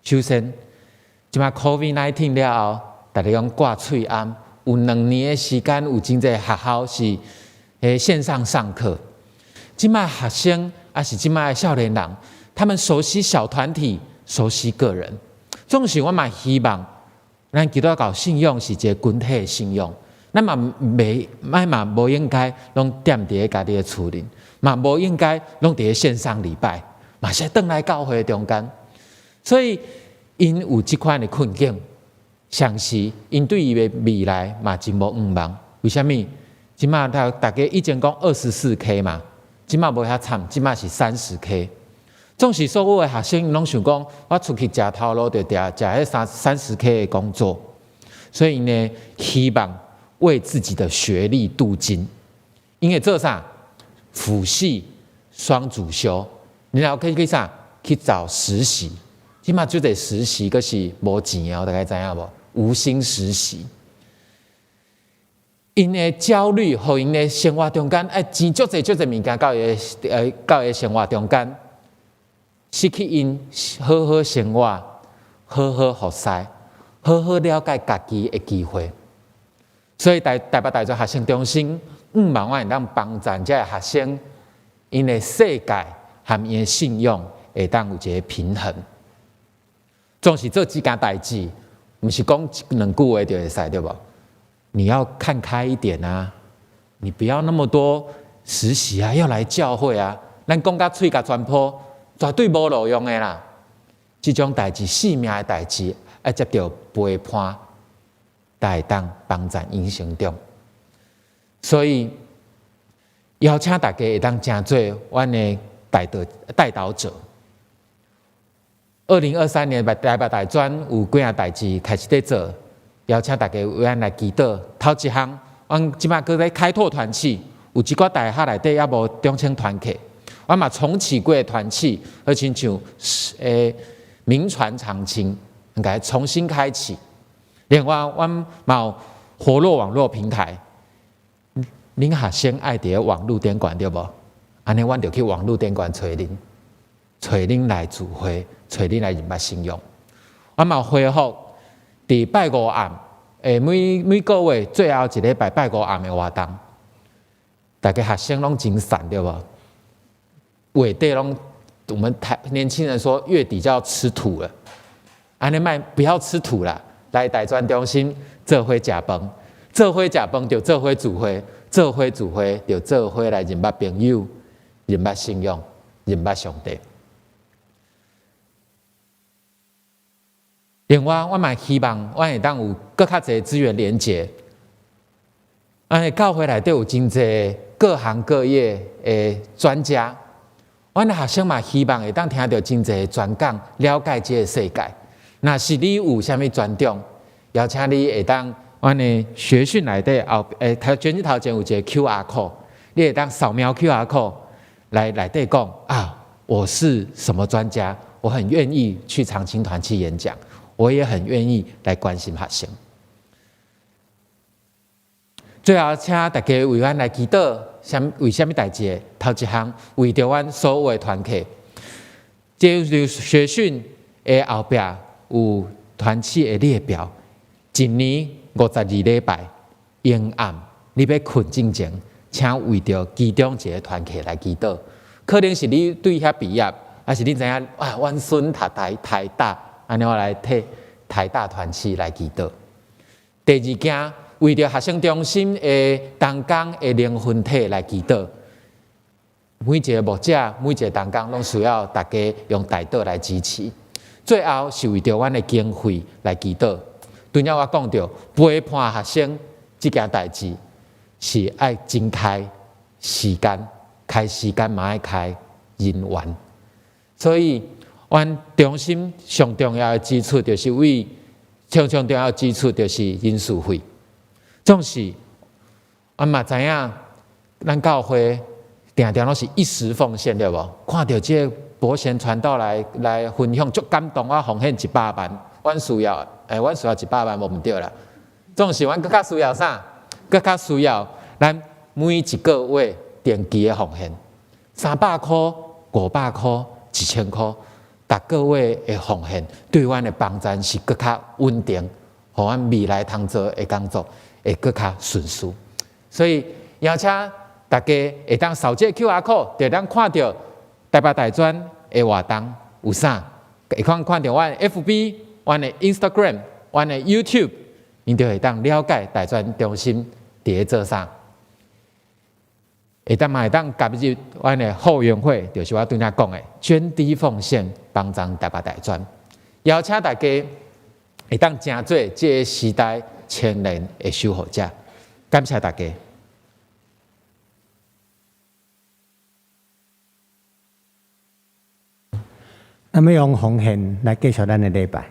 [SPEAKER 4] 首先，這馬 COVID-19 了後，大家攏掛喙罨，有2年的時間，有真濟學校是線上上課。這馬學生抑是這馬的少年人，他們熟悉小團體，熟悉個人。總是我嘛希望，咱基督教信仰是一个群體的信仰，咱嘛袂，咱嘛無應該攏踮佇咧家己的厝裡，嘛無應該攏佇咧線上禮拜，嘛是轉來教會中間。所以𪜶有這款的困境，同時𪜶對伊的未來嘛真無向望。為啥物？這馬大家以前講24K 嘛，這馬無遐慘，這馬是30K。總是所有的學生攏想講，我出去食頭路就食食彼30K 的工作，所以呢，希望為自己的學歷鍍金。𪜶會做啥？輔系雙主修，然後去啥？去找實習。這馬就得實習，閣是無錢的，大家知影無？無薪實習。𪜶的焦慮，予𪜶的生活中間，愛錢足濟足濟物件，到伊生活中間，失去𪜶好好生活、好好服侍、好好了解家己的機會。所以台北大專學生中心，向望阮會當幫助這个學生，𪜶的世界和𪜶的信仰會當有一個平衡。總是做這件代誌，毋是講一兩句話就會使，對無？你要看開一點啊！你不要那麼多實習啊，要來教會啊。咱講甲喙甲全破，絕對無路用的啦。這種代誌，性命的代誌，愛接著陪伴，才會當幫助𪜶成長。所以邀請大家會當成做阮的代禱者。2023年台北大專有幾項代誌開始佇做，邀請大家為阮來祈禱。頭一項，阮這馬閣咧開拓團契，有一寡大學內底猶無中青團契，阮嘛重啟過團契，好親像銘傳長青，應該重新開啟。另外，阮嘛有活絡網絡平台，恁學生愛佇咧網路頂懸對無？按呢，阮就去網路頂懸揣恁，揣恁來聚會，揣恁來認捌信仰。阮嘛恢復佇拜五暗，每個月最後一禮拜拜五暗的活動，大家學生攏真散對無？月底攏，我們台年輕人說月底就要吃土了，按呢莫不要吃土啦，來大專中心做伙食飯，做伙食飯就做伙聚會，做伙聚會就做伙來認捌朋友，認捌信仰，認捌上帝。另外，我嘛希望阮會當有閣較濟資源連結。按呢教會內底有真濟各行各業的專家，阮的學生嘛希望會當聽著真濟專講，了解這個世界。若是你有啥物專長，邀請你會當阮的學訊內底後，頭卷子頭前有一個 QR code，你會當掃描 QR code 來內底講啊，我是什麼專家，我很願意去長青團去演講。我也很願意來關心學生。最後，請大家為阮來祈禱，為啥物代誌？頭一項，為著阮所有的團契，這個學訊的後壁有團契的列表，一年52禮拜，暝暗你欲睏進前，請為著其中一個團契來祈禱。可能是你對遐畢業，還是你知影啊？阮孫讀台大。按呢，我來替台大團契來祈禱。第二件，為著學生中心的同工的靈魂體來祈禱。每一個牧者，每一個同工，攏需要大家用代禱來支持。最後是為著阮的經費來祈禱。拄才我講著陪伴學生這件代誌，是愛真開時間，開時間嘛愛開人員，所以。阮中心上重要的支出就是為上上重要的支出就是人事費。總是，阮嘛知影，咱教會定定攏是一時奉獻對無？看著這個伯賢傳道來分享，足感動，我奉獻100萬，阮需要一百萬無毋對啦。總是阮閣較需要啥？閣較需要咱每一個月定期的奉獻，300箍、500箍、1000箍。逐個月的奉獻對阮的幫助是閣較穩定，予阮未來通做的工作會閣較順遂。所以邀請大家會當掃這個 QR code，就會當看著台北大專的活動有啥，會當看著阮的 FB、阮的 Instagram、阮阮的 YouTube，𪜶就會當了解大專中心佇咧做啥。會當嘛會當加入阮的後援會，就是我拄才講的涓滴奉獻，幫助台北大專。邀請大家會當成做這个時代青年的守護者。感謝大家。
[SPEAKER 2] 咱欲用奉獻來結束咱的禮拜。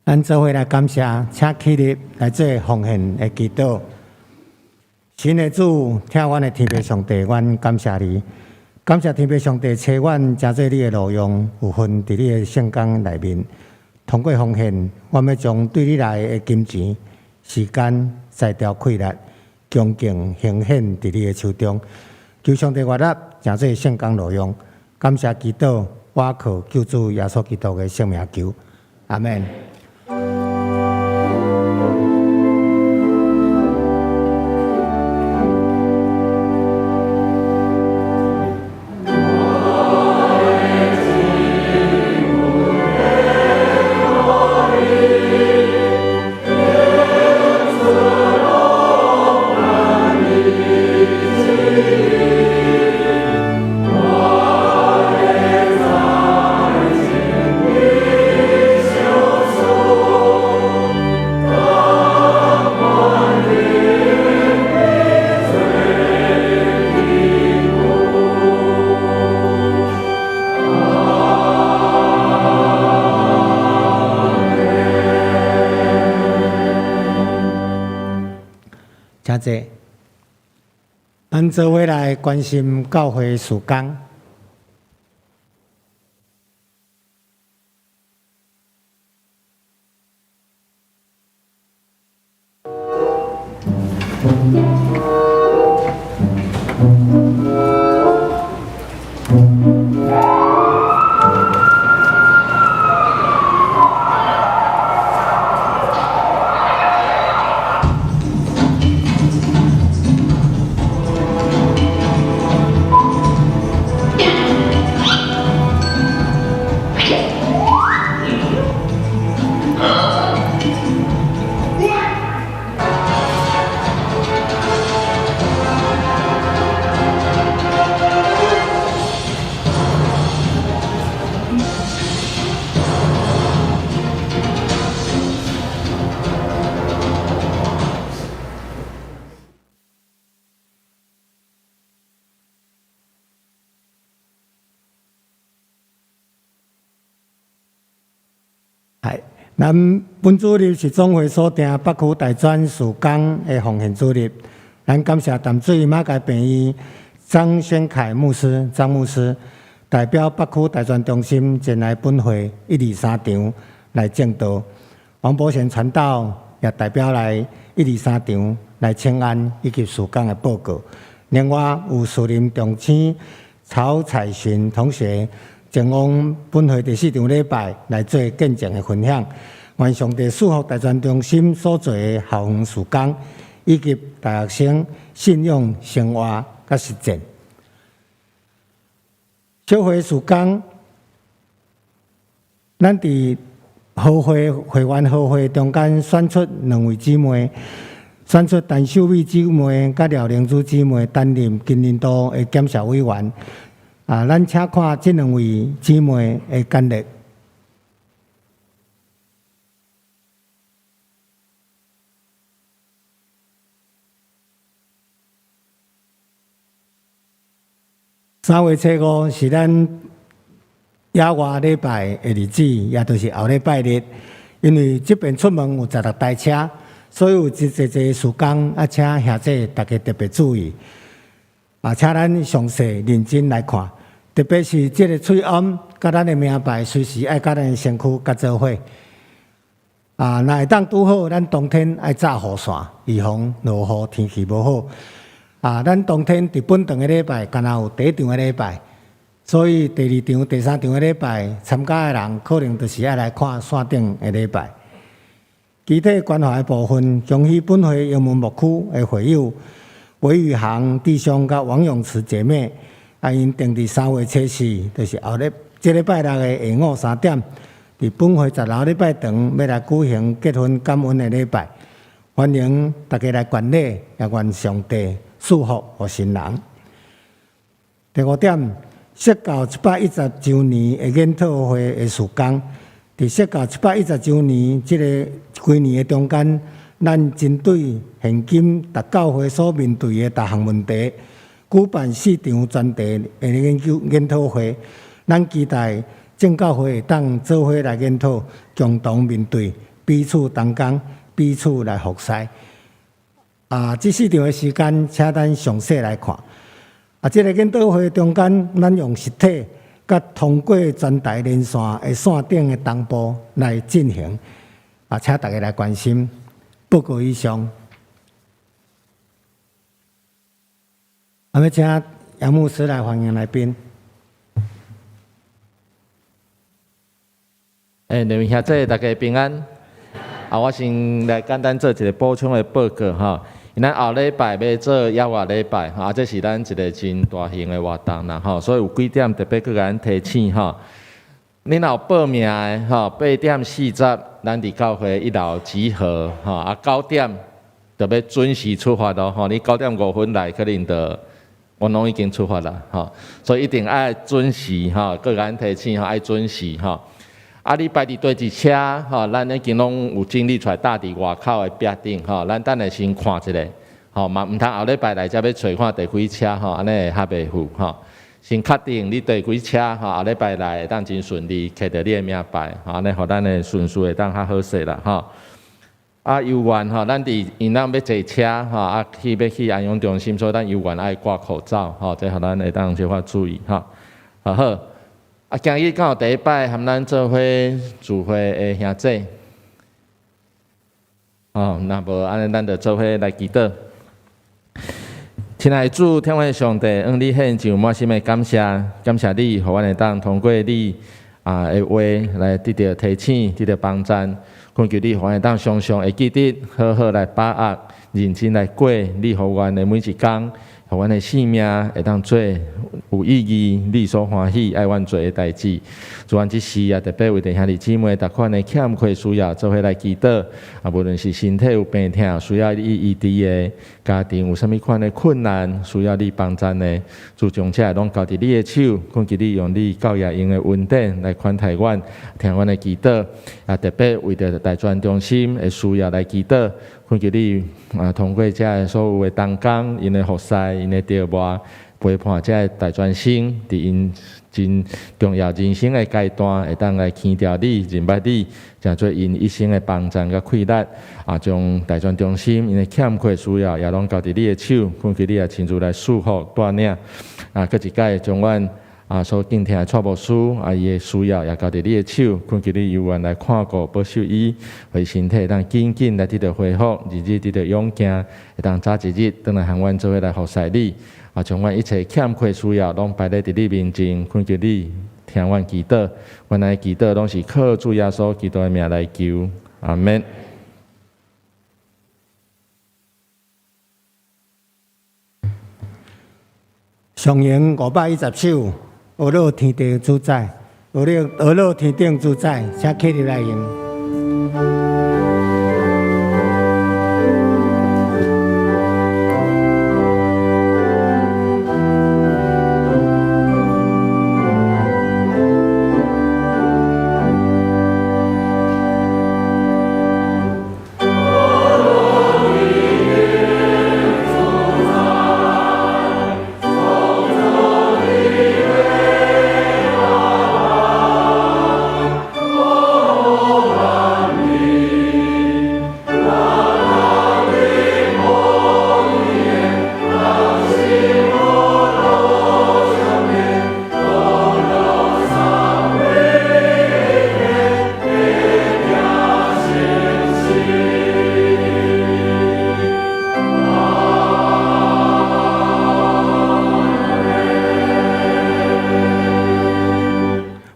[SPEAKER 2] 咱做伙來感謝，請起立來做奉獻的祈禱。親愛的主，疼阮的天父上帝，阮感謝你，感謝天父上帝，賜阮成做你的奴傭，有份佇你的聖工內面。通過奉獻，阮欲將對你來的金錢、時間、才調、氣力，恭敬呈獻佇你的手中。求上帝悅納，成做聖工奴傭。感謝祈禱，我靠救主耶穌基督的聖名求，阿們。請坐。咱做伙來關心教會事工。係，咱本主日是總會所訂北區大專事工的奉獻主日。咱感謝淡水馬偕病院張宣凱牧師、張牧師代表北區大專中心前來本會一二三場來證道。王伯賢傳道也代表來一二三場來請安以及事工的報告。另外有士林中青曹彩尋同學前往本會第四場禮拜來做見證的分享。願上帝賜福大專中心所做的校園事工，以及大學生信仰生活佮實踐。小會事工，咱佇和會會員和會中間選出兩位姊妹，選出陳秀美姊妹佮廖玲珠姊妹擔任今年度的檢視委員。啊，咱請看這兩位姊妹的簡歷。3月初5是咱野外禮拜的日子，也就是後禮拜日。因為這邊出門有16台車，所以有真濟濟事工，啊，請兄弟大家特別注意。啊，請咱詳細認真來看，特別是這個喙罨佮咱的名牌，隨時愛佮咱的身軀佮做伙。啊，若會當拄好，咱當天愛罩雨傘，預防落雨天氣無好。啊，咱當天佇本堂的禮拜，敢若有第一場的禮拜，所以第二場、第三場的禮拜參加的人，可能就是愛來看線頂的禮拜。具體關懷的部分，恭喜本會英文牧區的會友韋宇航弟兄佮王永慈姐妹，啊，𪜶定佇3月初4，就是後日這禮拜六的下午3點，佇本會10樓禮拜堂欲來舉行結婚感恩的禮拜，歡迎大家來觀禮，也願上帝賜福予新人。第五點，釋教110週年的研討會的事工，佇釋教110週年這個幾年的中間，咱針對現今逐教會所面對的逐項問題，舉辦四場專題的研究研討會。咱期待眾教會會當做伙來研討，共同面對，彼此同工，彼此來服侍。啊，這四場的時間，請咱詳細來看。啊，這個研討會中間，咱用實體佮通過全台連線的線頂的同步來進行。啊，請大家來關心。報告以上。啊，欲請楊牧師來歡迎來賓。
[SPEAKER 1] 欸，兩位兄弟，大家平安。啊，我先來簡單做一個補充的報告吼。咱後禮拜欲做野外禮拜，吼，啊，這是咱一個真大型的活動啦，吼，所以有幾點特別閣共咱提醒吼。你若有報名的吼，8點40，咱佇教會一樓集合，吼，啊，9點就欲準時出發囉，吼，你9點5分來，可能就阮攏已經出發啦，吼，所以一定愛準時，吼，閣共咱提醒吼，愛準時，吼。啊，你排佇佗一車，吼，咱已經攏有整理出來，搭佇外口的壁頂，吼，咱等下先看一下，吼，嘛毋通後禮拜來才欲揣看第幾車，吼，按呢會較袂赴，吼。先確定你第幾車，吼，後禮拜來會當真順利，摕著你的名牌，吼，按呢予咱的順序會當較好勢啦，吼。啊，遊園吼，咱佇因咱欲坐車，吼，啊去欲去安養中心，所以咱遊園愛掛口罩，吼，這予咱會當小可注意，吼。好好。啊，今日敢有第一擺含咱做伙聚會的兄弟，哦，若無按呢，咱就做伙來祈禱。親愛的主，天父上帝，向你獻上滿心的感謝，感謝你，予阮會當通過你啊的話來得著提醒，得著幫贊。懇求你，予阮會當常常會記得，好好來把握，認真來過你予阮的每一工。予阮的生命會當做有意義、你所歡喜、愛阮做的代誌。主，阮這時也特別為著兄弟姊妹逐款的欠缺需要，做伙來祈禱。啊，無論是身體有病痛，需要你醫治的；家庭有啥物款的困難，需要你幫贊的。主，將這攏交佇你的手，懇求你用你教育用的恩典來寬待阮，聽阮的祈禱。也特別為著大專中心的需要來祈禱。懇求你啊，通過遮所有的同工，𪜶的服侍，𪜶的琢磨，陪伴這个大專生，佇𪜶真重要人生的階段，會當來牽著你、認捌你，成做𪜶一生的幫贊佮氣力。啊，將大專中心𪜶的欠缺需要，也攏交佇你的手，懇求你來親自來賜福帶領。啊，閣一擺將阮所敬聽的蔡牧師啊，伊的需要也交佇你的手，懇求你猶原來看顧保守伊，予伊身體會當緊緊來得著恢復，日日得著勇健，會當早一日轉來和阮做伙來服侍你。啊，將阮一切欠缺需要攏擺咧佇你面前，懇求你聽阮祈禱，阮的祈禱攏是靠主耶穌基督的名來求，阿們。
[SPEAKER 2] 上詠510首，呵咾天地主宰，呵咾呵咾天頂主宰，請起立來迎。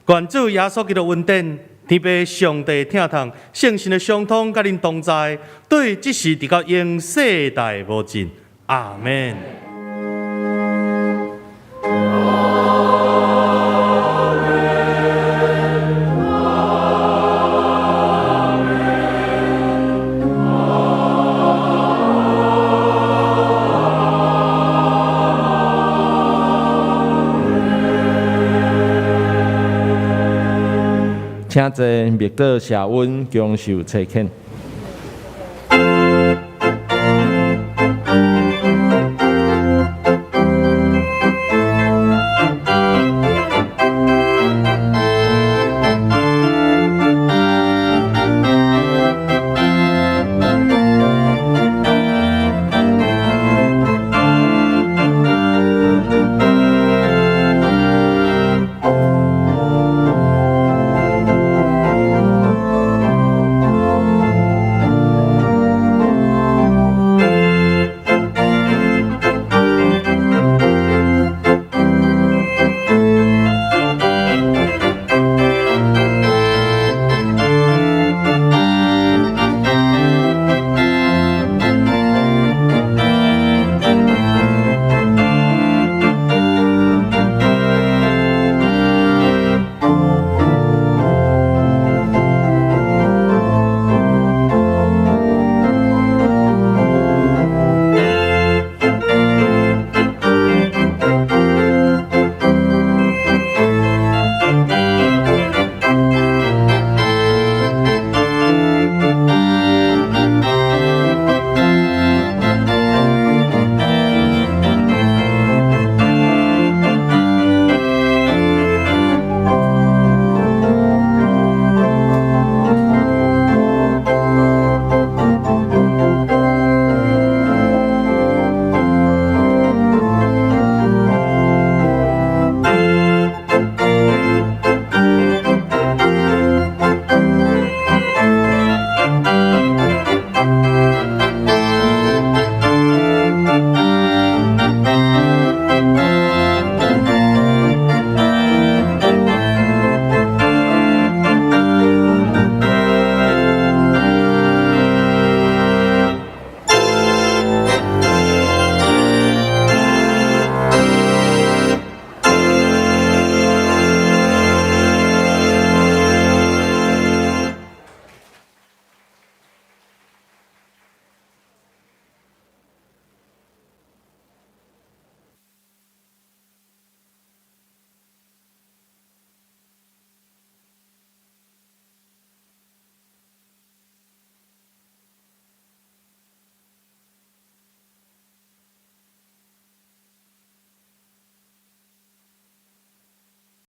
[SPEAKER 3] 願主耶穌基督恩典，天父上帝疼痛，聖神的相通，佮恁同在，對這時直到永世代無盡。阿們。
[SPEAKER 1] 請坐，默禱謝恩，享受差遣。